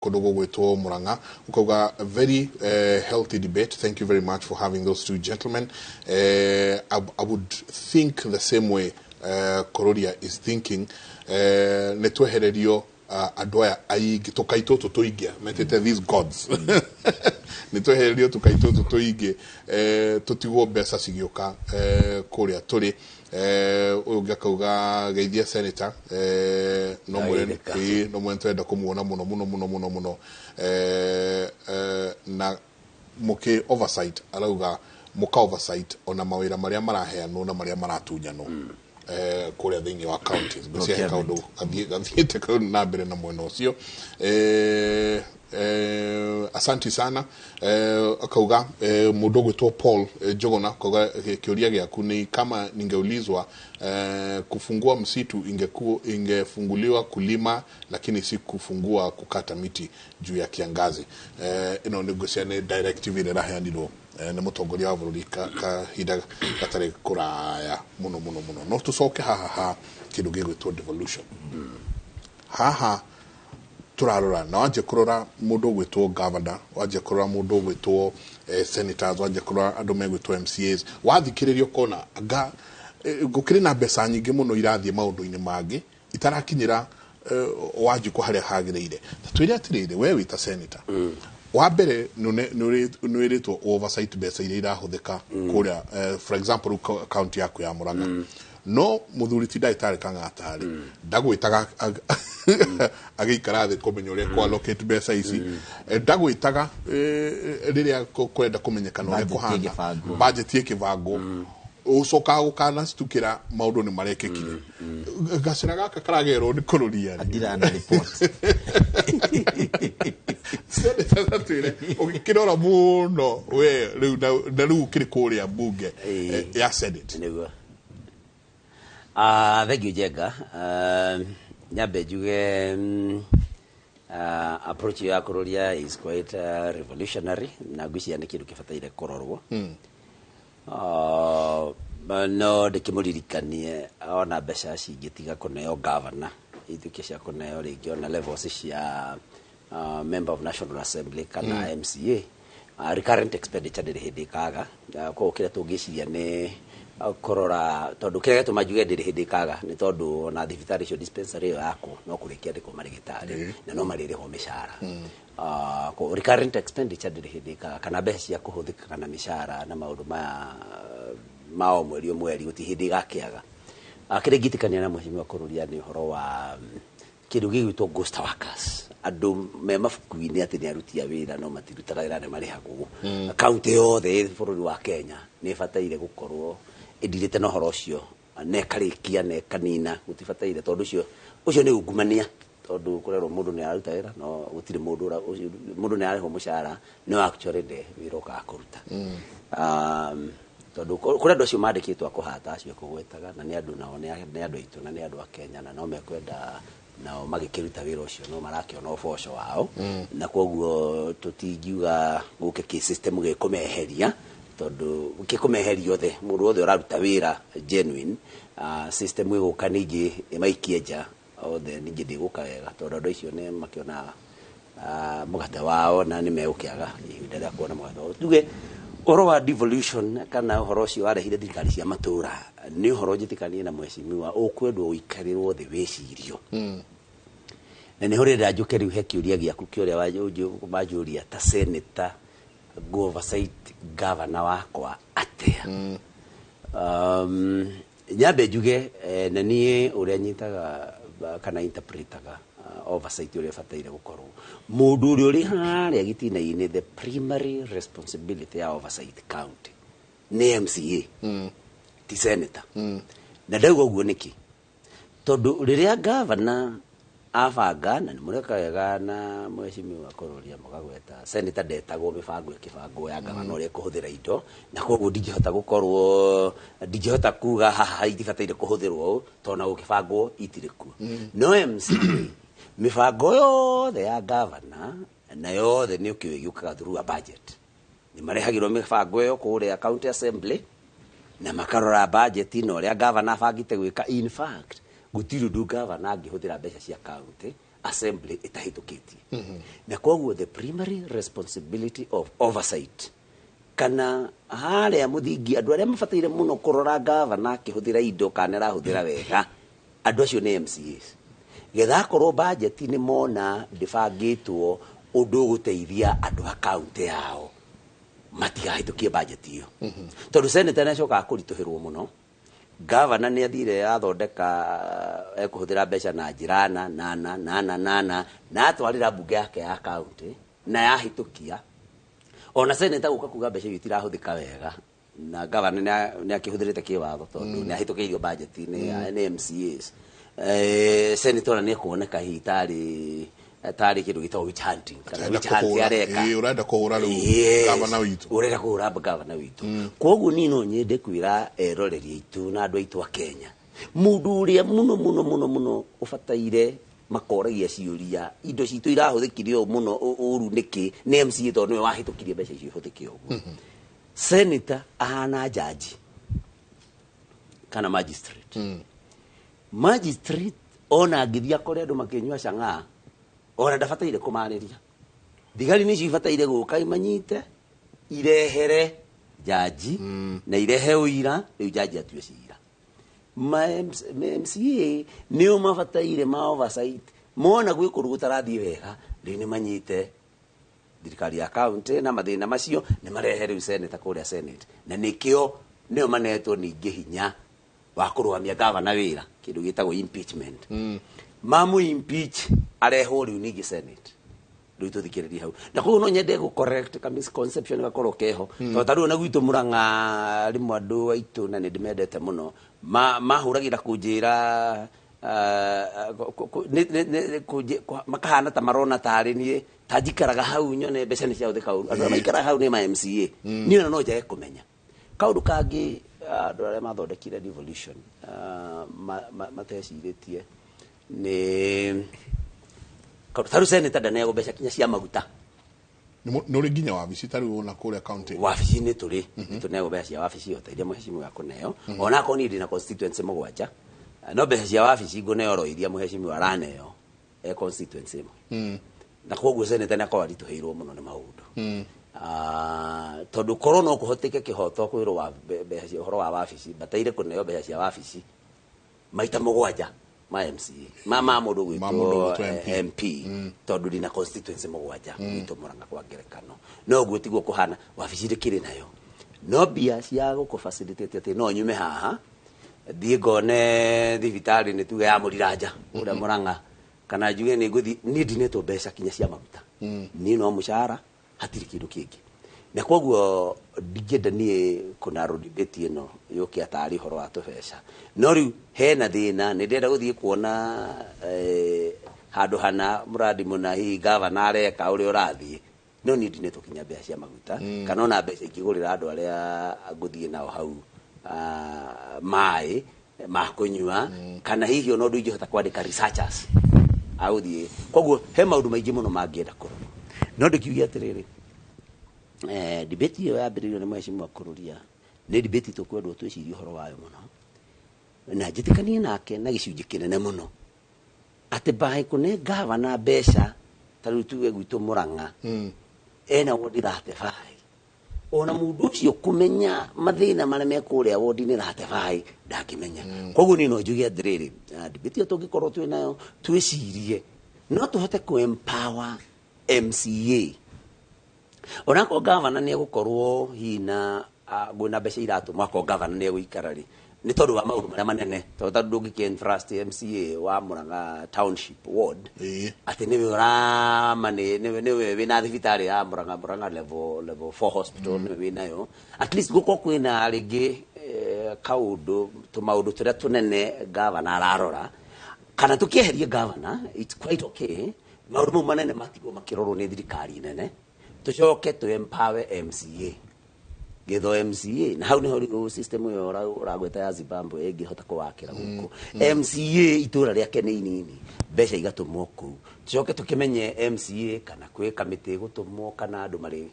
Kũndũ gũgwĩtwo Murang'a. Ũkauga very healthy debate. Thank you very much for having those two gentlemen. I would think the same way Kororia is thinking. Nĩ twehererio andũ aya aingĩ tũkai tũtũ tũingĩ metĩte these gods, nĩ twehererio tũkai tũtũ tũingĩ, tũtigwo mbeca cigĩũka kũrĩa tũrĩ. Ũyũ ũngĩ akauga geithia senator, no mwĩre. Ageithĩka. Ĩĩ, no mwĩre twenda kũmuona mũno mũno mũno mũno mũno, na mũkĩ oversight, arauga mũka oversight ona mawĩra marĩa maraheanwo na marĩa maratunyanwo kũrĩa thĩinĩ wa counties. Ngwĩciria he kaũndũ gathiĩte kau na mbere na mwena ũcio. Asanti sana. Akauga mũndũ ũgwĩtwo Paul Njogona akauga kĩũria gĩaku ni kama ningeulizwa kufungua msitu ingefunguliwa kulima, lakini si kufungua kukata miti juu ya kiangazi. Ĩno nĩ ngwĩciria nĩ directive ĩrĩa ĩraheanirwo nĩ mũtongoria wa bũrũri kahinda gatarĩ kũraya mũno mũno mũno. No tũcoke haha ha kĩndũ gĩgwĩtwo devolution. Haha turarora na wanjia kurora mundu ugwitwo governor, wanjia kurora mundu ugwitwo senators, wanjia kurora andu megwitwo MCAs, wathikiriria ukona anga gukiri na mbeca nyingĩ mũno irathiĩ maũndũ-inĩ mangĩ itarakinyĩra Wanjikũ harĩa hagĩrĩire. Ta twĩre atĩrĩrĩ, we wĩ ta senator wa mbere, nĩ wĩrĩtwo oversight mbeca iria irahũthĩka kũrĩa, for example rĩu county yaku ya Murang'a, no mũthuri ti ndagĩtarĩ Kang'ata rĩ, ndagwĩtaga agĩikara thĩ kũmenya ũrĩa kũ allocate mbeca ici. Ndagwĩtaga rĩrĩa kwenda kũmenyekana ũrĩa Budget kũhana ĩgĩbangwo. Budget ĩkĩbangwo, ũcokaga gũkanacitũkĩra maũndũ nĩ marekĩkire. Gacĩra gaka karagerwo nĩ kũrũria rĩ. Andira na report. Senator, tatwĩre ũgĩkĩrora mũno we rĩu na rĩu ũkĩrĩ kũrĩa mbunge ya Senate. Nĩguo. Thank you, Jenga. Nyambe njuge approach ya kũrũria is quite revolutionary na ngwĩciria nĩ kĩndũ kĩbataire kũrorwo. No ndĩkĩmũririkanie ona mbeca cingĩtiga kũneo governor, ituĩke cia kũneo rĩngĩ ona levels cia member of National Assembly kana MCA, recurrent expenditure ndĩrĩ hĩndĩ ĩkaga. Koguo kĩrĩa tũngĩciria nĩ kũrora, tondũ kĩrĩa gĩatũma njuge ndĩrĩ hĩndĩ ĩkaga nĩ tondũ ona thibitarĩ icio, dispensary ĩyo yakwo, no kũrĩkia andĩkwo marĩgĩtarĩ na no marĩrĩhwo mĩcara. Recurrent expenditure ndĩrĩ hĩndĩ ĩkaga, kana mbeca cia kũhũthĩka kana mĩcara na maũndũ maya ma o mweri o mweri gũtirĩ hĩndĩ ĩgakĩaga. Kĩrĩa ingĩtĩkania na mheshimiwa kũrũria nĩ ũhoro wa kĩndũ gĩgwĩtwo ghost workers, andũ me mabuku-inĩ atĩ nĩ aruti a wĩra no matirutaga wĩra, nĩ marĩhagwo. Kaunti yothe bũrũri wa Kenya nĩ ĩbataire gũkorwo ĩndirĩte na ũhoro ũcio na ĩkarĩkia na ĩkanina. Gũtibataire, tondũ ũcio nĩ ungumania, tondũ kũrerwo mũndũ nĩ araruta wĩra no gũtirĩ mũndũ mũndũ nĩ ararĩhwo mũcara no actually nde wĩra ũkaga kũruta. Tondũ kũrĩ andũ acio mandĩkĩtwo a kũhata acio kũgwetaga, na nĩ andũ nao nĩ andũ aitũ na nĩ andũ a Kenya, na no mekwenda nao magĩkĩruta wĩra ũcio no marakĩona ũboco wao, na koguo tũtingiuga gũke kĩ system gĩkũmeheria, tondũ gĩkũmeheria othe, mũndũ wothe ũraruta wĩra genuine. System ĩgũka ningĩ ĩmaikie nja othe, ningĩ ndĩgũka wega, tondũ andũ acio nĩ makĩonaga mũgate wao na nĩ megũkĩaga ihinda rĩa kuona mũgate wao. Tuge ũhoro wa devolution kana ũhoro ũcio warehire thirikari cia matũra nĩ ũhoro njĩtĩkanie na mheshimiwa ũkwendwo ũikarĩrwo thĩ wĩcirio, na nĩho rĩrĩa njũke rĩu he kĩũria gĩaku kĩa ũrĩa wanjũria ta senator go oversight governor wakwa atĩa. Nyambe njuge na niĩ ũrĩa nyitaga kana interpretaga oversight ũrĩa ĩbataire gũkorwo, mũndũ ũrĩa ũrĩ harĩa gĩtina-inĩ, the primary responsibility ya oversight county nĩ MCA, ti senator. Na ndauga ũguo nĩkĩ? Tondũ rĩrĩa gavana abanga, na nĩ mũreka wega na mheshimiwa kũrũria mũkagweta senator ndetagwo mĩbango ĩkĩbangwo ya gavana ũrĩa ĩkũhũthĩra indo, na koguo ndingĩhota gũkorwo ndingĩhota kuga haha itibataire kũhũthĩrwo ũũ, tondũ na gũkĩbangwo itirĩ kuo. No MCA, mĩbango yothe ya gavana na yothe nĩ ũkĩũĩ yũkaga through a budget. Nĩ marehagĩrwo mĩbango ĩyo kũrĩa county assembly na makarora budget na ũrĩa gavana abangĩte gwĩka. In fact, gũtirĩ ũndũ gavana angĩhũthĩra mbeca cia county. Assembly ĩtahĩtũkĩtie. Na koguo the primary responsibility of oversight, kana harĩa mũthingi andũ arĩa mabataire mũno kũrora gavana akĩhũthĩra indo kana arahũthĩra wega, andũ acio nĩ MCAs. Getha akorwo budget nĩ mona ndĩbangĩtwo ũndũ ũgũteithia andũ a kaunti yao, matigahĩtũkie budget ĩyo, tondũ senator nĩ acokaga kũritũhĩrwo mũno. Gavana nĩ athire athondeka ekũhũthĩra mbeca na njĩra na na na na na na na na atwarĩra mbunge yake ya kaunti na yahĩtũkia. Ona senator gũka kuga mbeca icio itirahũthĩka wega na gavana nĩ akĩhũthĩrĩte kĩwatho tondũ nĩ ahĩtũkĩirio budget nĩ MCAs, senator ona nĩ ekuoneka hihi tarĩ kĩndũ gĩtagwo witch hunting kana Ũrenda witch hunt kũhũra- areka. Ĩĩ, ũrenda kũhũra rĩu Yes. gavana witũ. Ũrenda kũhũra gavana witũ. Koguo niĩ no nyende kwĩra eroreri aitũ na andũ aitũ a Kenya, mũndũ ũrĩa mũno mũno mũno mũno ũbataire makoragia ciũria indo citũ irahũthĩkire ũũ mũno ũru nĩkĩ nĩ MCA, tondũ nĩwe wahĩtũkirie mbeca icio ihũthĩke ũguo. Senator ahana jaji kana magistrate. Magistrate ona angĩthiĩ akore andũ makĩnyua chang'aa, ona ndabataire kũmarĩria. Thigari nĩcio ibataire gũka imanyite, irehere jaji na irehe ũira, rĩu jaji atue cira. Ma MCA nĩo mabataire ma oversight. Mona gwĩ kũndũ gũtarathiĩ wega, rĩu nĩ manyite thirikari ya county na mathĩna macio nĩ marehe rĩu senator kũrĩa Senate, na nĩkĩo nĩo manetwo ningĩ hinya wa kũrũgamia gavana wĩra, kĩndũ gĩtagwo impeachment. Mamu impeach, arehwo rĩu ningĩ Senate, rĩu tũthikĩrĩrie hau. Na koguo no nyende gũ correct ka misconception gakorwo keho, tondũ ta rĩu ona gwitũ Mũrang'a rĩmwe andũ aitũ, na nĩ ndĩmendete mũno, mahũragĩra kũnjĩra makahana ta marona tarĩ niĩ ta njikaraga hau nyone mbeca nĩ ciahũthĩka ũru. Andũ arĩa maikaraga hau nĩ ma MCA. Niĩ ona no njage kũmenya kaũndũ kangĩ. Andũ arĩa mathondekire devolution matecirĩtie nĩ ta rĩu senator ndaneagwo mbeca kinya cia maguta. Nĩ ũrĩ nginya wabici ta rĩu ona kũrĩa county? Wabici-inĩ tũrĩ, tũneagwo mbeca cia wabici o ta iria mũhecimiwa akũneo. Ona akorwo niĩ ndĩna constituency 7, no mbeca cia wabici ngũneo oro iria mũhecimiwa araneo e constituency ĩmwe. Na koguo senator nĩ akorwo aritũhĩirwo mũno nĩ maũndũ. Tondũ korwo no kũhoteke kĩhoto kwĩrwo wa mbeca cia ũhoro wa wabici, bataire kũneo mbeca cia wabici maita 7 ma MCA ma mũndũ Ma mũndũ gwĩtwo ũgwĩtwo MP. MP, tondũ ndina constituency 7 gwitũ Mũrang'a kwa ngerekano. No ũguo tiguo kũhana. Wabici ndĩkĩrĩ nayo, no mbia cia gũkũ facilitate atĩ no nyume haha thiĩ ngone thibitarĩ nĩ tuge ya Mũriranja kũrĩa Mũrang'a, kana njuge nĩ ngũthiĩ, niĩ ndinetwo mbeca kinya cia maguta. Niĩ no mũcara, hatirĩ kĩndũ kĩngĩ. Na koguo ndingĩenda niĩ kũnarrow debate ĩno yũke atarĩ ũhoro wa tũbeca. No rĩu hena thĩna, nĩ ndĩrenda gũthiĩ kuona handũ hana mũradi mũna hihi gavana areka ũrĩa ũrathiĩ, no niĩ ndinetwo kinya mbeca cia maguta kana ona mbeca ingĩgũrĩra andũ arĩa ngũthiĩ nao hau maĩ ma kũnyua, kana hihi ona ũndũ ingĩhota kwandĩka researchers agũthiĩ. Koguo he maũndũ maingĩ mũno mangĩenda kũrorwo. No ndĩkiuge atĩrĩrĩ, debate ĩyo yambĩrĩirio nĩ mheshimiwa Kururia nĩ debate tũkwendwo twĩcirie ũhoro wayo mũno, na njĩtĩkanie nake na gĩcunjĩ kĩnene mũno atĩ by kũne gavana mbeca ta rĩu tuge gwitũ Mũrang'a ena wodi 35, ona mũndũ ũcio kũmenya mathĩna marĩa me kũrĩa wodi-inĩ 35 ndangĩmenya. Koguo niĩ no njuge atĩrĩrĩ, debate ĩyo tũngĩkorwo twĩ nayo, twĩcirie no tũhote kũ empower MCA, onakorwo gavana nĩ egũkorwo hihi na gwĩna mbeca iratũmwo, akorwo gavana nĩ egũikara rĩ, nĩ tondũ wa maũndũ marĩa manene, tondũ tondũ ndũngĩkĩ entrust MCA wa Murang'a Township ward atĩ nĩwe ũrama nĩwe wĩna thibitarĩ ya Murang'a, Murang'a level 4 hospital, nĩwe wĩnayo. At least gũkorwo kwĩna rĩngĩ kaũndũ tũmaũndũ tũrĩa tũnene gavana ararora, kana tũkĩeherie gavana, it's quite okay. Maũndũ mau manene matigwo makĩrorwo nĩ thirikari nene, tũcoke tũ empower MCA gĩtho MCA. Na hau nĩho rĩu system ĩyo ũragweta ya Zimbabwe ĩngĩhota kũwakĩra gũkũ. MCA itũra rĩake nĩ inini, mbeca igatũmwo kũu, tũcoke tũkĩmenye MCA kana kwĩ kamĩtĩ ĩgũtũmwo kana andũ marĩ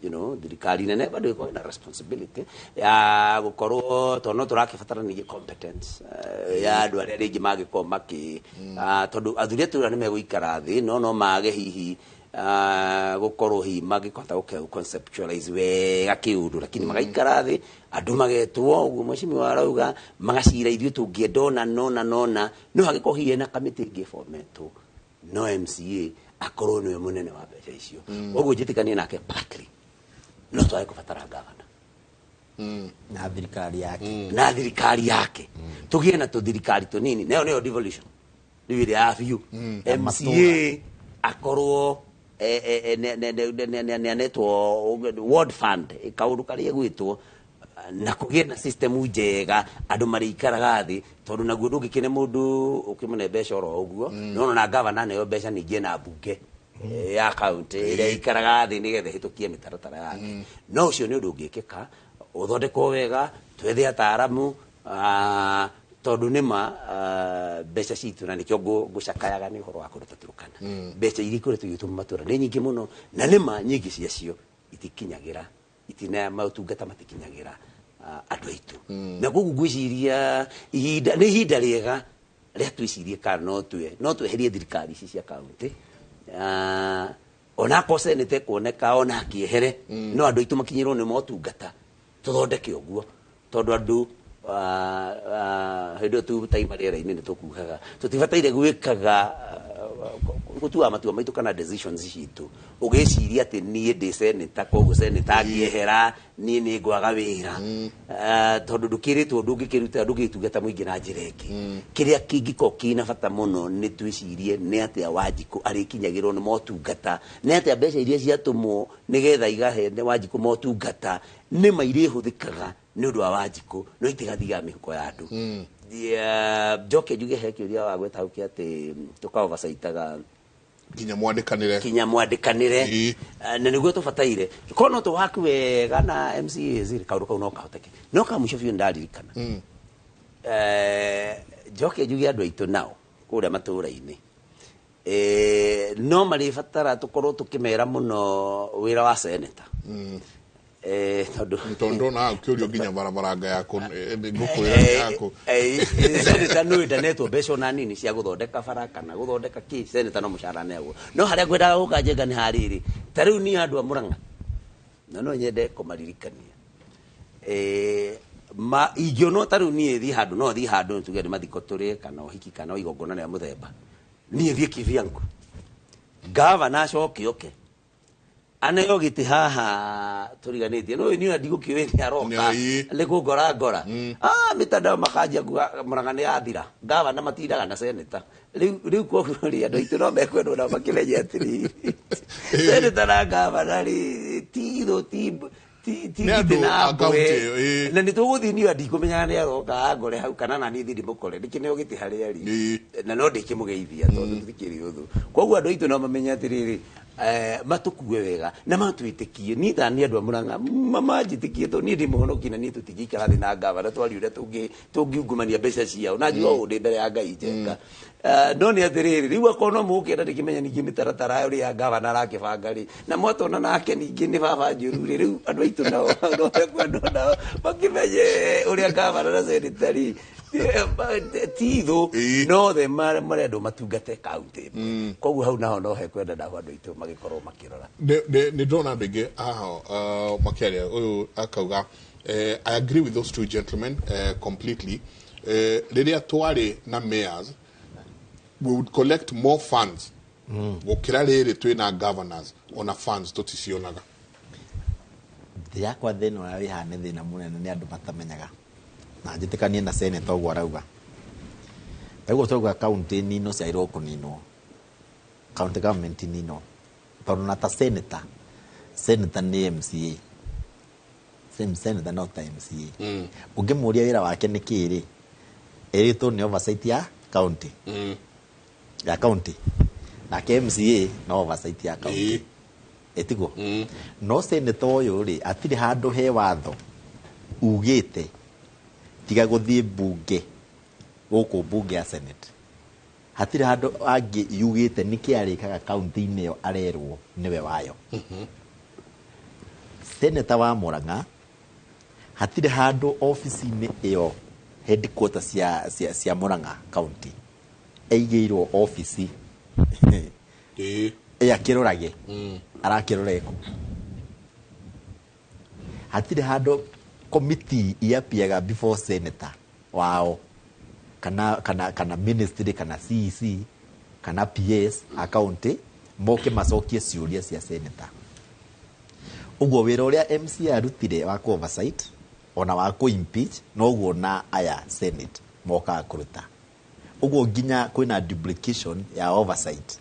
Thirikari nene bado ĩkorwo na responsibility ya gũkorwo tondũ no tũrakĩbatara ningĩ competence ya andũ arĩa rĩngĩ mangĩkorwo makĩ tondũ athuri a itũra nĩ megũikara thĩ no mage hihi gũkorwo hihi mangĩkĩhota gũke conceptualize wega kĩũndũ, lakini magaikara thĩ, andũ magetwo ũguo mheshimiwa arauga, magacira ithuĩ tũngĩenda ona nona nona no hangĩkorwo hihi hena kamĩtĩ ĩngĩ ĩbometwo, no MCA akorwo nĩwe mũnene wa mbeca icio. Koguo njĩtĩkanie nake partly, no twage kũbatara gavana na thirikari yake. Na thirikari yake. Tũgĩe na tũthirikari tũnini, nayo nĩyo devolution rĩu ĩrĩa ya biũ. MCA akorwo nĩ anetwo ward fund, kaũndũ karĩa gwĩtwo na kũgĩe na system njega andũ marĩikaraga thĩ, tondũ naguo ndũngĩkĩne mũndũ ũkĩmũne mbeca oro ũguo. No na gavana nayo mbeca ningĩ na mbunge ya county ĩrĩa ikaraga thĩ nĩgetha ĩhĩtũkie mĩtaratara yake. No ũcio nĩ ũndũ ũngĩkĩka, ũthondekwo wega, twethe ataaramu, tondũ nĩma mbeca citũ, na nĩkĩo ngũcakayaga nĩ ũhoro wa kũndũ ta Turkana. Mbeca iria ikoretwo igĩtwo matũra nĩ nyingĩ mũno, na nĩma nyingĩ ciacio itikinyagĩra, itina motungata matikinyagĩra andũ aitũ. Na koguo ngwĩciria ihinda nĩ ihinda rĩega rĩa twĩcirie kana no tweherie thirikari ici cia kaunti, ona akorwo senate ekuoneka ona akĩehere, no andũ aitũ makinyĩrwo nĩ motungata. Tũthondeke ũguo tondũ andũ hĩndĩ ĩyo tu taima rĩera-inĩ nĩ tũkugaga tũtibataire gwĩkaga gũtuaga matua maitũ kana decisions citũ ũgĩciria atĩ niĩ ndĩ senator, koguo senator angĩehera niĩ nĩ ngwaga wĩra. Tondũ ndũkĩrĩtwo ndũngĩkĩruta ndũngĩtungata mũingĩ na njĩra ĩngĩ. Kĩrĩa kĩngĩkorwo kĩna bata mũno nĩ twĩcirie nĩ atĩa Wanjikũ arĩkinyagĩrwo nĩ motungata, nĩ atĩa mbeca iria ciatũmwo nĩgetha igahe Wanjikũ motungata nĩ ma irĩhũthĩkaga nĩ ũndũ wa Wanjikũ, no itigathiaga mĩhuko ya andũ. Njoke njuge he kĩũria wagweta hau kĩa atĩ tũka oversightaga nginya mwandĩkanĩre. Kinya mwandĩkanĩre. Na nĩguo tũbataire korwo no tũwaku wega na MCAs rĩ, kaũndũ kau no kahoteke. No ka mũico biũ nĩndaririkana. Njoke njuge andũ aitũ nao kũrĩa matũũra-inĩ no marĩbatara tũkorwo tũkĩmera mũno wĩra wa seneta, tondũ tondũ ndona ũkĩũrio nginya barabaranga yaku ngũkwĩra yaku. Seneta nĩ ndanetwo mbeca ona nini cia gũthondeka bara kana gũthondeka kĩ, seneta no mũcara neagwo. No harĩa ngwendaga gũka njenga nĩ harĩrĩ, ta rĩu niĩ andũ a Mũrang'a na no nyende kũmaririkania, ma ingĩonwo ta rĩu niĩ thiĩ handũ, no thiĩ handũ tuge nĩ mathiko tũrĩ kana ũhiki kana igongona rĩa mũthemba, niĩ thiĩ kivyangu, gavana acoke oke aneo gĩtĩ haha tũriganĩtie no niĩ ndigũkĩũĩ nĩ aroka nĩ kũngora ngora mitandao makanjia kuga Mũrang'a nĩ yathira, gavana matindaga na seneta. Rĩu koguo rĩ, andũ aitũ no mekwendwo nao makĩmenye atĩrĩrĩ, seneta na gavana rĩ ti thũ, ti Nĩ andũ gĩtĩ na a mbwe. County ĩyo, ĩĩ. Na nĩ tũgũthiĩ, niĩ ndikũmenyaga nĩ aroka angore hau kana na niĩ thiĩ ndĩmũkore ndĩkĩneo gĩtĩ harĩa arĩ na no ndĩkĩmũgeithia tondũ tũtikĩrĩ ũthũ. Koguo andũ aitũ no mamenye atĩrĩrĩ, matũkue wega na matwĩtĩkie. Niĩ ta niĩ andũ a Mũrang'a manjĩtĩkie tondũ niĩ ndĩ mũhonoki, na niĩ tũtingĩikara thĩ na gavana twarie ũrĩa tũngiungumania mbeca ciao, na njuga ũũ ndĩ mbere ya Ngai njenga. No nĩ atĩrĩrĩ, rĩu akorwo no mũgũkĩenda ndĩkĩmenya ningĩ mĩtaratara ũrĩa gavana arakĩbanga rĩ, na mwatona nake ningĩ nĩ baba njũru rĩ, rĩu andũ aitũ nao no mekwendwo nao makĩmenye ũrĩa gavana na seneta rĩ ti thũ, no the marendwo matungate kaunti ĩmwe. Koguo hau naho no hekwenda naho andũ aitũ magĩkorwo makĩrora. Nĩ ndĩrona andũ aingĩ haha makĩaria. Ũyũ akauga, "I agree with those two gentlemen completely. Rĩrĩa twarĩ na mayors we would collect more funds gũkĩra rĩrĩ twĩna governors, ona funds tũticionaga." Thĩ yakwa thĩna ũrĩa wĩ haha nĩ thĩna mũnene nĩ andũ matamenyaga, na njĩtĩkanie na seneta ũguo arauga. Taguo twauga kaunti nino ciagĩrĩirwo kũninwo, county government nino, tondũ na ta senator, senator nĩ MCA, same senator no ta MCA. Ũngĩmũria wĩra wake nĩ kĩĩ rĩ, ĩrĩtwo nĩ oversight ya county, ya county, nake MCA no oversight ya county. Ĩtiguo? No senator ũyũ rĩ, hatirĩ handũ he watho ugĩte tiga gũthiĩ mbunge gũkũ mbunge ya senate, hatirĩ handũ angĩ yugĩte nĩkĩ arĩkaga kaunti-inĩ ĩyo arerwo nĩwe wayo. Senator wa Murang'a hatirĩ handũ ofici-inĩ ĩyo headquarter cia Murang'a county aigĩirwo ofici ĩ akĩrorage arakĩrora ĩkũ. Hatirĩ handũ committee iapiaga before senator wao kana ministry kana CEC kana PS a county moke macokie ciũria cia senator. Ũguo wĩra ũrĩa MCA arutire wa kũ oversight ona wa kũ impeach noguo na aya senate mokaga kũruta. Ũguo nginya kwĩna duplication ya oversight.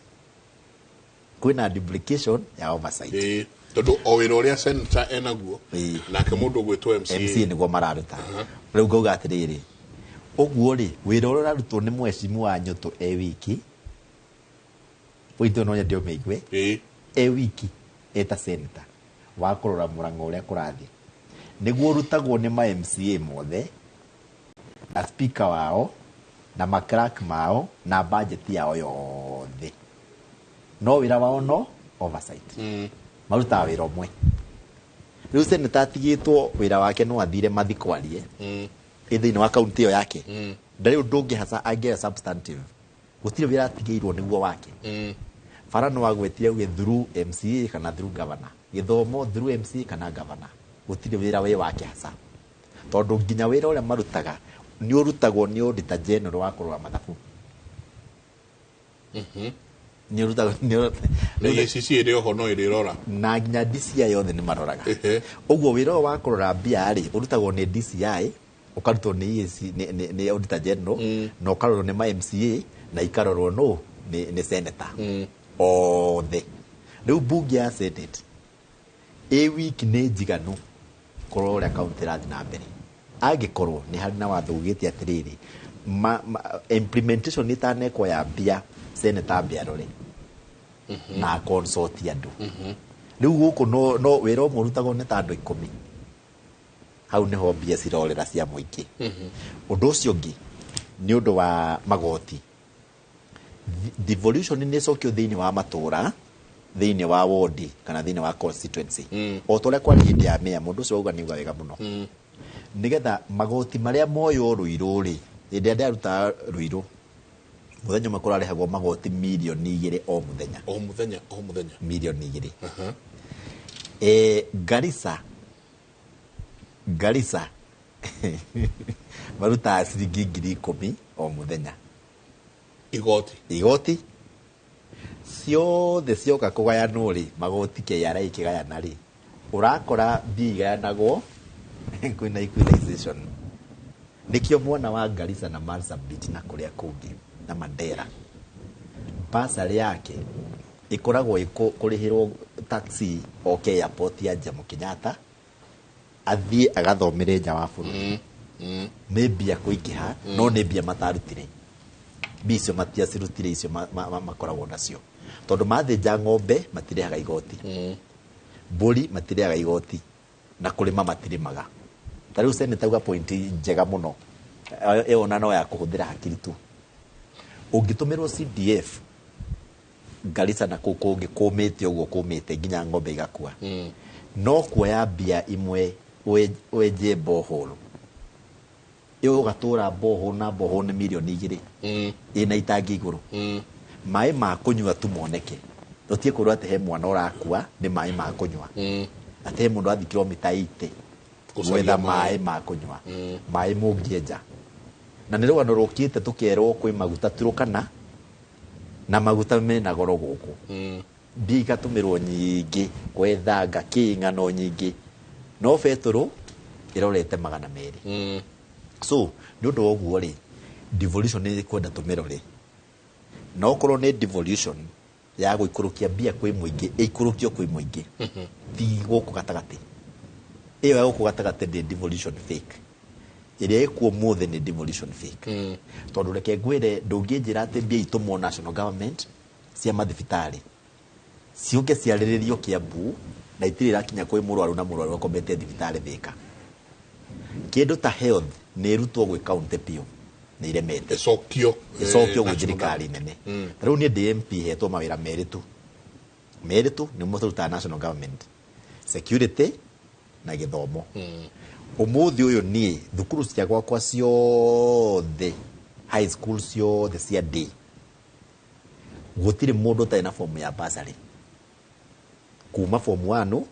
Kwĩna duplication ya oversight. Tondũ o wĩra ũrĩa senator enaguo nake mũndũ ũgwĩtwo MCA MCA nĩguo mararuta. Rĩu ngauga atĩrĩrĩ, ũguo rĩ wĩra ũrĩa ũrarutwo nĩ mheshimiwa Nyũtũ e wiki, point ĩyo no nyende ũmĩigue, e wiki eta senator wa kũrora Murang'a ũrĩa kũrathiĩ nĩguo ũrutagwo nĩ ma MCA mothe na speaker wao na maclerk mao na budget yao yothe, no wĩra wao no oversight. Marutaga wĩra ũmwe. Rĩu senator atigĩtwo wĩra wake no athire mathiko arie ĩ thĩinĩ wa kaunti ĩyo yake, ndarĩ ũndũ ũngĩ hasa angĩoya substantive, gũtirĩ wĩra atigĩirwo nĩguo wake. Bara no agwetire uge through MCA kana through governor, gĩthomo through MCA kana governor, gũtirĩ wĩra wĩ wake hasa, tondũ nginya wĩra ũrĩa marutaga nĩ ũrutagwo nĩ auditor general wa kũrora mathabu. Nĩ ũrutagwo na EACC ĩrĩ oho no ĩrĩrora na nginya DCI yothe nĩ maroraga. Ũguo wĩra ũyũ wa kũrora mbia rĩ ũrutagwo nĩ DCI, ũkarutwo nĩ EAC, nĩ auditor general, na ũkarorwo nĩ ma MCA na ikarorwo no nĩ senator othe. Rĩu bunge ya senate ĩ wiki nĩ njiganu kũrora ũrĩa kaunti ĩrathiĩ na mbere, angĩkorwo nĩ harĩ na watho ugĩte atĩrĩrĩ implementation ĩtanekwo ya mbia senator ambe arore na consult andũ. Rĩu gũkũ no wĩra ũmwe ũrutagwo nĩ ta andũ 10, hau nĩho mbia cirorera cia mũingĩ. Ũndũ ũcio ũngĩ nĩ ũndũ wa magoti. Devolution nĩ ĩcokio thĩinĩ wa matũra, thĩinĩ wa ward kana thĩinĩ wa constituency. O ta ũrĩa kwarĩ hĩndĩ ya mayor, mũndũ ũcio auga nĩ auga wega mũno. Nĩgetha magoti marĩa moywo Ruiru rĩ, hĩndĩ ĩrĩa ndĩrarutaga Ruiru, mũthenya ũmwe kũrarĩhagwo magoti mirioni 2 o mũthenya. O mũthenya, o mũthenya. Mirioni 2. Garissa marutaga ciringi 10,000 o mũthenya. Igoti. Igoti. Ciothe cioka kũgayanwo rĩ, magoti KRA ikĩgayana rĩ, ũrakora mbia igayanagwo kwĩna equalization. Nĩkĩo mwana wa Garissa na Marsabit na kũrĩa kũngĩ na Mandera, basarĩ yake ĩkoragwo kũrĩhĩrwo taxi oke airport ya Jomo Kenyatta athiĩ agathomere nja wa bũrũri. Nĩ mbia kũingĩha, no nĩ mbia matarutire. Mbia icio matiacirutire, icio makoragwo nacio tondũ mathĩnja ng'ombe matirĩhaga igoti, mbũri matirĩhaga igoti, na kũrĩma matirĩmaga. Ta rĩu senator auga point njega mũno ĩyo ona no ya kũhũthĩra hakiri tu. Ũngĩtũmĩrwo CDF Garissa na kũu kũngĩ kũmĩte ũguo kũmĩte nginya ng'ombe igakua, no kuoya mbia imwe wenje borehole ĩyo ũgatũra borehole na borehole nĩ mirioni 2 ĩna itangi igũrũ, maĩ ma kũnyua tu moneke. Tũtige kwĩrwo atĩ he mwana ũrakua nĩ maĩ ma kũnyua, atĩ he mũndũ athiĩ kilomita 80 Gũcaria gwetha maĩ. maĩ ma kũnyua, maĩ mũngĩenja. Na nĩ rũgano rũkĩte tũkerwo kwĩ maguta Turkana na maguta mena goro gũkũ, mbia igatũmĩrwo nyingĩ gwetha ngakĩ ng'ano nyingĩ, no betũrũ ĩrorete 200. So nĩ ũndũ wa ũguo rĩ, devolution nĩ kwenda tũmĩrore, na okorwo nĩ devolution ya gũikũrũkia mbia kwĩ mũingĩ, ĩikũrũkio kwĩ mũingĩ, ti gũkũ gatagatĩ. Ĩyo ya gũkũ gatagatĩ nĩ devolution fake, ĩrĩa ĩkuo ũmũthĩ nĩ devolution fake. Tondũ reke ngwĩre, ndũngĩnjĩra atĩ mbia itũmwo national government cia mathibitarĩ ciũke ciarĩrĩrio Kiambu na itirĩ irakinya kwĩ mũrwaru na mũrwaru akomete thibitarĩ Thĩka. Kĩndũ ta health nĩ ĩrutwo gwĩ county biũ, nĩ iremete. Ĩcokio, Ĩcokio gwĩ national thirikari government. nene. Ta rĩu niĩ ndĩ MP hetwo mawĩra merĩ tu, merĩ tu nĩmo tũrutaga national government, security Na gĩthomo ũmũthĩ ũyũ, niĩ thukuru cia gwakwa ciothe, high school ciothe cia day, gũtirĩ mũndũ ũtarĩ na fomu ya bursary kuma form 1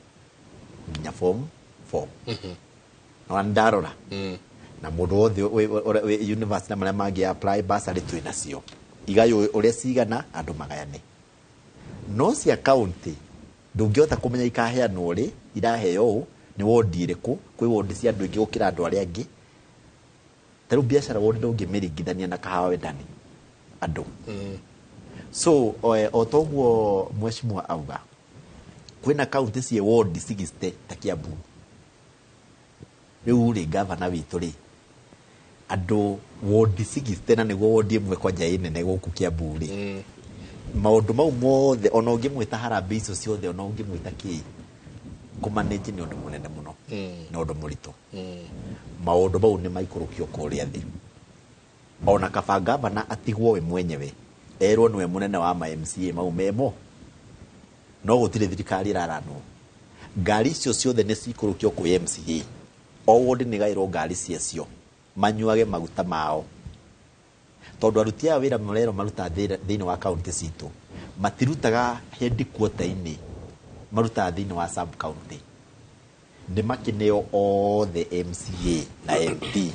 nginya form 4. Na ndarora na mũndũ wothe wĩ university na marĩa mangĩ apply bursary, twĩ nacio igaywo ũrĩa cigana, andũ magayane. No cia county ndũngĩhota kũmenya ikaheanwo rĩ, iraheo ũ, nĩ wondi ĩrĩkũ. Kwĩ wondi cia andũ aingĩ gũkĩra andũ arĩa angĩ. Ta rĩu biacara wondi ndũngĩmĩringithania na kahawa wendani andũ. So o toguo mheshimiwa auga, kwĩna kaunti ciĩ wondi 60 ta Kiambu. Rĩu rĩ, gavana witũ rĩ, andũ wondi 60 na nĩguo wondi ĩmwe kwanja ĩ nene gũkũ Kiambu rĩ, maũndũ mau mothe, ona ũngĩmwĩta harambee icio ciothe, ona ũngĩmwĩta kĩ, kũmanage nĩ ũndũ mũnene mũno na ũndũ mũritũ. Maũndũ mau nĩ maikũrũkio kũrĩa thĩ. Ona kaba gavana atigwo we mwenyewe, erwo nĩwe mũnene wa ma MCA mau memo, no gũtirĩ thirikari ĩraranwo. Ngari icio ciothe nĩ cikũrũkio kwĩ MCA. O ward nĩ gaĩrwo ngari ciacio, manyuage maguta mao, tondũ aruti aya wĩra marerwo marutaga thĩinĩ wa kaunti citũ, matirutaga headquarter-inĩ, marutaga thĩinĩ wa sub county. Nĩ makĩneo othe MCA na MP.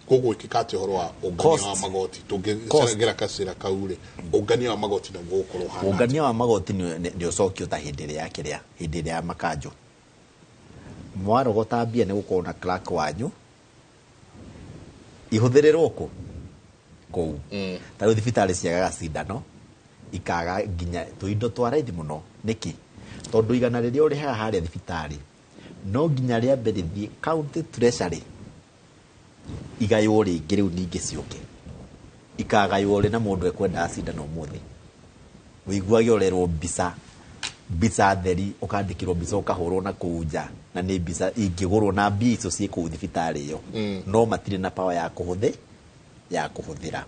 Koguo ĩkĩka atĩ ũhoro wa ũngania Cost. wa magoti, tũngĩcagĩra kacĩra kau rĩ, ũngania wa magoti naguo ũkorwo ũhana atĩa? Ũngania wa magoti nĩ ũcokio ta hĩndĩ ĩrĩa ya kĩrĩa, hĩndĩ ĩrĩa ya makanjũ. Mwarogota mbia, nĩ gũkorwo na clerk wanyu, ihũthĩrĩrwo kũ kũu. Ta rĩu thibitarĩ ciagaga cindano, ikaga nginya tũindo twa raithi mũno. Nĩkĩ? Tondũ igana rĩrĩa ũrĩhaga harĩa thibitarĩ no nginya rĩambe rĩthiĩ county treasury, igaywo rĩngĩ. Rĩu ningĩ ciũke ikagaywo rĩ, na mũndũ ekwendaga cindano ũmũthĩ, ũiguage ũrerwo mbica, mbica theri, ũkandĩkĩrwo mbica, ũkahũrwo na kũu nja, na nĩ mbica ingĩgũrwo na mbia icio ciĩ kũu thibitarĩ ĩyo. No matirĩ na power ya kũhũthĩra.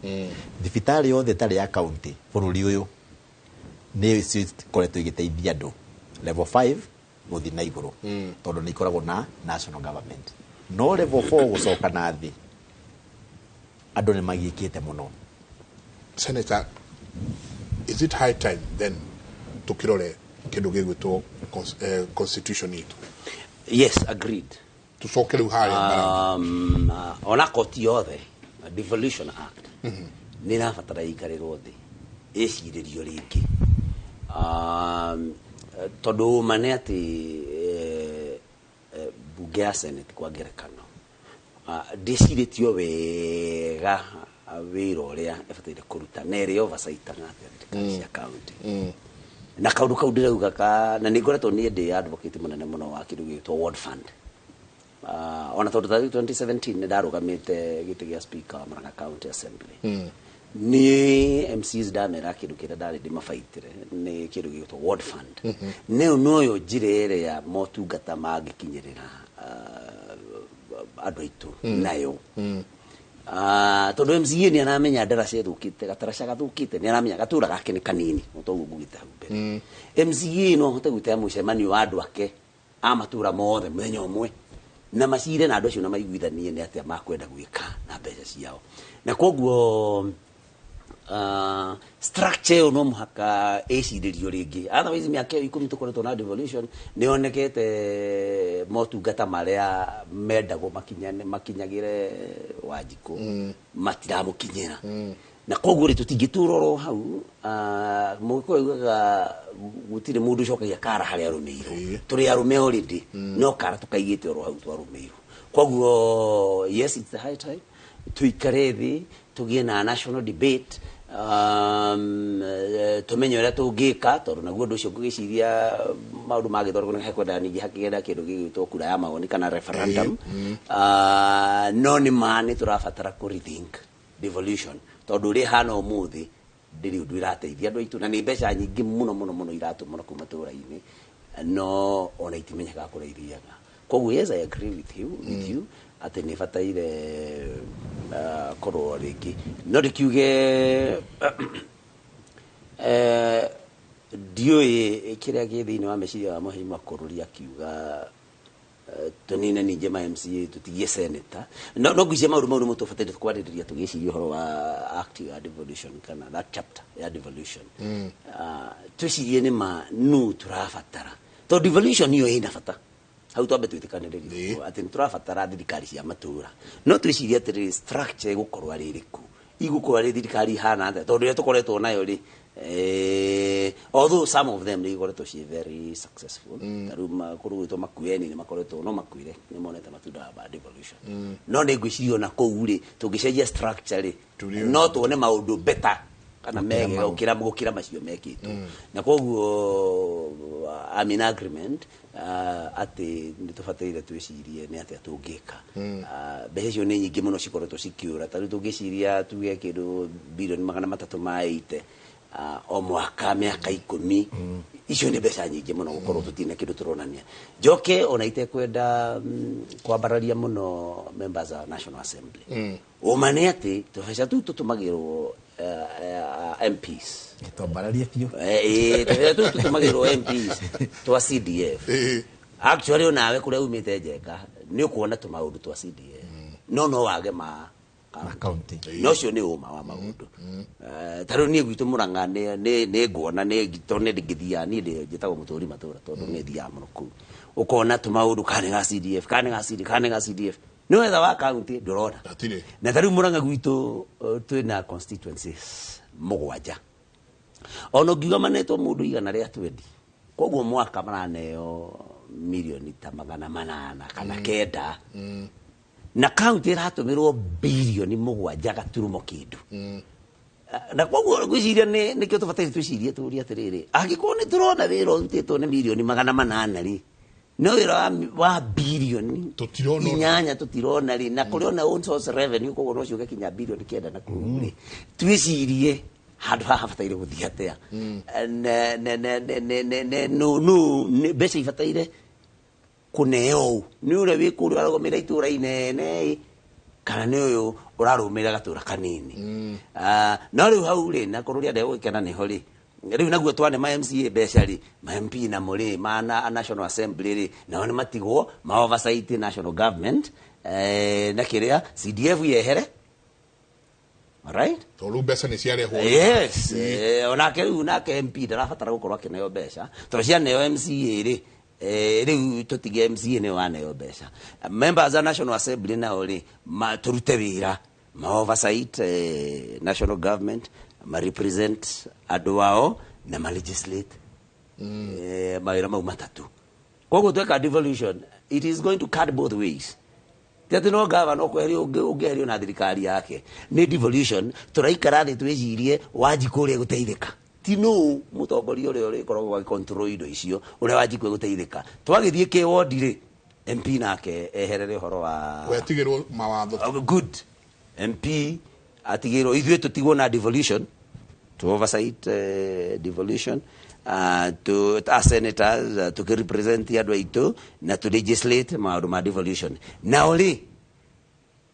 Thibitarĩ yothe ĩtarĩ ya county bũrũri ũyũ nĩ cio ikoretwo igĩteithia andũ level 5 gũthiĩ na igũrũ, tondũ nĩ ikoragwo na national government. No level 4 gũcoka na thĩ, andũ nĩ magiĩkĩte mũno. Senator, is it high time then tukirore kindu gigwitwo constitution itu? Yes, agreed. Tucoke riu haria mbarathi. Ona koti yothe, Devolution Act nä ĩrabatara ĩikarĩrwo thĩ, ĩcirĩrio rĩngĩ, tondũ ma nĩ atĩ bunge ya Senate, kwa ngerekano, ndĩcirĩtio wega wĩra ũrĩa ĩbataire kũruta na ĩrĩa oversightaga atĩa thirikari cia county. Na kaũndũ kau ndĩrauga ka na nĩ ngoretwo niĩ ndĩ advocate mũnene mũno wa kĩndũ gĩgwĩtwo ward fund. Ona tondũ ta rĩu 2017 nĩ ndarũgamĩte gĩtĩ gĩa speaker wa Murang'a County Assembly, nĩ MCs ndamera kĩndũ kĩrĩa ndarĩ ndĩmabaitĩre nĩ kĩndũ gĩgwĩtwo ward fund. Nĩyo noyo njĩra ĩrĩa motungata mangĩkinyĩrĩra andũ aitũ nayo. Tondũ MCA nĩ aramenya ndaraca ĩthũkĩte, gataraca gathũkĩte, nĩ aramenya gatũra gake nĩ kanini. O toguo ngugĩte hau mbere, MCA no ahote gwĩtĩra mũcemanio wa andũ ake a matũra mothe mũthenya ũmwe, na macire na andũ acio na maiguithanie nĩ atĩa makwenda gwĩka na mbeca ciao. Na koguo structure ĩyo no mũhaka ĩcirĩrio rĩngĩ, otherwise mĩaka ĩyo 10 tũkoretwo na devolution, nĩ yonekete motungata marĩa mendagwo makinyane makinyagĩre Wanjikũ matiramũkinyĩra. Na koguo rĩ, tũtingĩtũra oro hau. Mũgĩkũyũ augaga gũtirĩ mũndũ ũcokagia kara harĩa arũmĩirwo. Tũrĩ arũme already, no kara tũkaigĩte oro hau twarũmĩirwo. Koguo yes, it's the high time tuikare thĩ, tũgĩe na national debate, tũmenye ũrĩa tũngĩka, tondũ naguo ũndũ ũcio ngũgĩciria maũndũ magĩthondekwo nĩ hekwenda ningĩ hakĩgenda kĩndũ gĩgwĩtwo kura ya mawoni kana referendum. No nĩ ma nĩ tũrabatara kũ rethink devolution, tondũ ũrĩa ĩhana ũmũthĩ ndĩrĩ ũndũ ĩrateithia andũ aitũ, na nĩ mbeca nyingĩ mũno mũno mũno iratũmwo kũu matũra-inĩ, no ona itimenyekaga kũrĩa ithiaga. Koguo yes, I agree with you atĩ nĩ bataire kũrorwo rĩngĩ. No ndĩkiuge ndiũĩ kĩrĩa gĩ thĩinĩ wa meciria wa Mũhĩmwa Kũrũri akiuga. Tũnine ningĩ ma MCA, tũtigie senator. No ngwĩciria maũndũ mau nĩmo tũbataire kwarĩrĩria tũgĩciria ũhoro wa act ya devolution kana that chapter ya devolution. Twĩcirie nĩ ma nũ tũrabatara, tondũ devolution iyo ĩna bata hau twambe twĩtĩkanĩrĩrie atĩ nĩ tũrabatara thirikari cia matũra, no twĩcirie atĩrĩrĩ, structure ĩgũkorwo arĩ ĩrĩkũ, igũkorwo arĩ thirikari ihana atĩa, tondũ ĩrĩa tũkoretwo nayo rĩ, although some of them nĩ ikoretwo ciĩ very successful, ta rĩu kũndũ gwĩtwo Makueni nĩ makoretwo no makuire nĩ monete matunda ma devolution, no nĩ ngwĩciria ona kũu rĩ, tũngĩcenjia structure rĩ, no tuone maũndũ better kana mega gũkĩra macio mekĩtwo. Na koguo I'm in agreement atĩ nĩ tũbataire twĩcirie nĩ atĩa tũngĩka. Mbeca icio nĩ nyingĩ mũno cikoretwo cikĩũra. Ta rĩu tũngĩciria tuge kĩndũ bilioni 380 o mwaka mĩaka 10, icio nĩ mbeca nyingĩ mũno gũkorwo tũtirĩ na kĩndũ tũronania. Njoke ona itekwenda kwambararia mũno members of National Assembly, ũma nĩ atĩ tũbeca tũu tũtũmagĩrwo MPs. Twambararie biũ. Tũbeca tũu tũtũmagĩrwo MPs twa CDF, actually onawe kũrĩa umĩte Njenga nĩ ũkuona tũmaũndũ twa CDF, no wage ma ma county. No ũcio nĩ ũma wa maũndũ. Ta rĩu niĩ gwitũ Mũrang'a nĩ nguona nĩ tondũ nĩ ngĩthiaga, niĩ njĩtagwo mũtũri matũra tondũ nĩ thiaga mũno kũu, ũkona tũmaũndũ kana nĩ ga CDF, kana nĩ ga CDF, kana nĩ ga CDF, nĩ wetha wa county ndũrona. Hatirĩ. Na ta rĩu Mũrang'a gwitũ, twĩna constituencies 7, ona ũngiuga manetwo mũndũ 120, koguo mwaka maraneo milioni ta 809, na kaunti ĩratũmĩrwo bilioni 7 gaturumo kĩndũ. Na koguo ngwĩciria nĩ nĩkĩo tũbataire twĩcirie tũrie atĩrĩrĩ, angĩkorwo nĩ tũrona wĩra ũrutĩtwo nĩ milioni 800 rĩ, no wĩra wa bilioni Tũtirona ona. 8 tũtirona rĩ, na kũrĩ ona own source revenue, koguo no ciũke kinya bilioni 9 na kũu rĩ, twĩcirie handũ haha habataire gũthiĩ atĩa. Ne no no nĩ mbeca ibataire kũneo ũ, nĩ ũrĩa wĩ kũrĩa ũrarũgamĩrĩra itũra inene ĩ, kana nĩ ũyũ ũrarũmĩrĩra gatũra kanini? No rĩu hau rĩ, na kũrũria ndegũgĩkena nĩho rĩ, rĩu naguo twane ma MCA mbeca rĩ, ma MP namo rĩ, ma National Assembly rĩ, nao nĩ matigwo ma oversight national government, na kĩrĩa CDF yehere. Alright? Tondũ rĩu mbeca nĩ ciarehwo. Yes, onake rĩu nake MP ndarabatara gũkorwo akĩneo mbeca tondũ cianeo MCA rĩ, rĩu tũtige MCA nĩwe waneo mbeca. Members a National Assembly nao rĩ, tũrute wĩra ma oversight national government, ma represent andũ ao na ma legislate, mawĩra mau matatũ. Koguo tweka devolution, it is going to cut both ways. Ti atĩ no gavana ũkweherio, ũngĩeherio na thirikari yake nĩ devolution. Tũraikara thĩ twĩcirie Wanjikũ ũrĩa gũteithĩka, ti nũ mũtongoria ũrĩa ũrĩkoragwo agĩcontrol indo icio, ũrĩa Wanjikũ egũteithĩka. Twagĩthiĩ kĩwondi rĩ, MP nake eherere ũhoro wa wetigĩrwo mawatho. Good, MP atigĩrwo, ithuĩ tũtigwo na devolution to oversight devolution, to as senators, tukirepresent andũ aitũ na to legislate maũndũ ma devolution. Nao rĩ,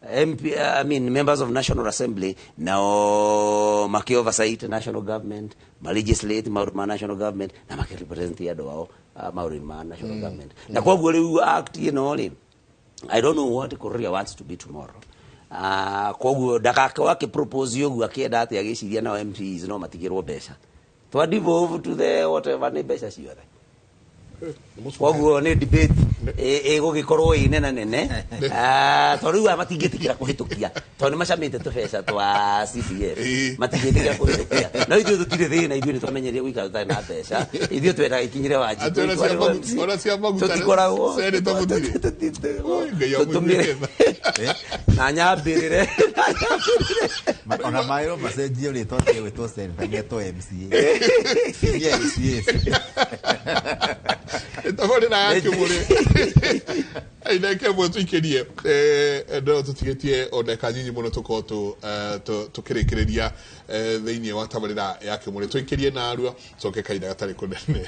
MP, I mean members of National Assembly nao maki oversight national government, ma legislate maũndũ ma national government na maki represent andũ ao maũndũ ma national government. Na koguo rĩu act ĩno rĩ, I don't know what Kuria wants to be tomorrow. Koguo ndagakorwo akĩpropose ũguo akĩenda atĩ agĩciria nao MPs no matigĩrwo mbeca twa devolve to the whatever nĩ mbeca ciothe. Koguo nĩ debate ĩgũgĩkorwo ĩ nene nene. Tondũ rĩu aya matingĩtĩkĩra kũhĩtũkia tondũ nĩ macamĩte tũbeca twa CDF. Matingĩtĩkĩra kũhĩtũkia, no ithuĩ tũtirĩ thĩna, ithuĩ nĩ twamenyerie gũikara tũtarĩ na mbeca, ithuĩ twendaga ikinyĩre Wanjikũ. Atĩ ona cia ona cia maguta Tũtikoragwo senator mũtirĩ. Oi, Ngai amũiguĩre tha. Na nyambĩrĩre. Ona maĩrwo macenjio rĩtwa tige gwĩtwo senator, metwo MCA. Ciria MCA. Tabarĩra ya kĩmũrĩ aina kĩmwe tũikĩrie, no tũtigĩtie o ndagĩka nyinyi mũno tũkorwo tũkĩrĩkĩrĩria thĩinĩ wa tabarĩra ya kĩmũrĩ, tũikĩrie narua coke kahinda gatarĩ kũnene.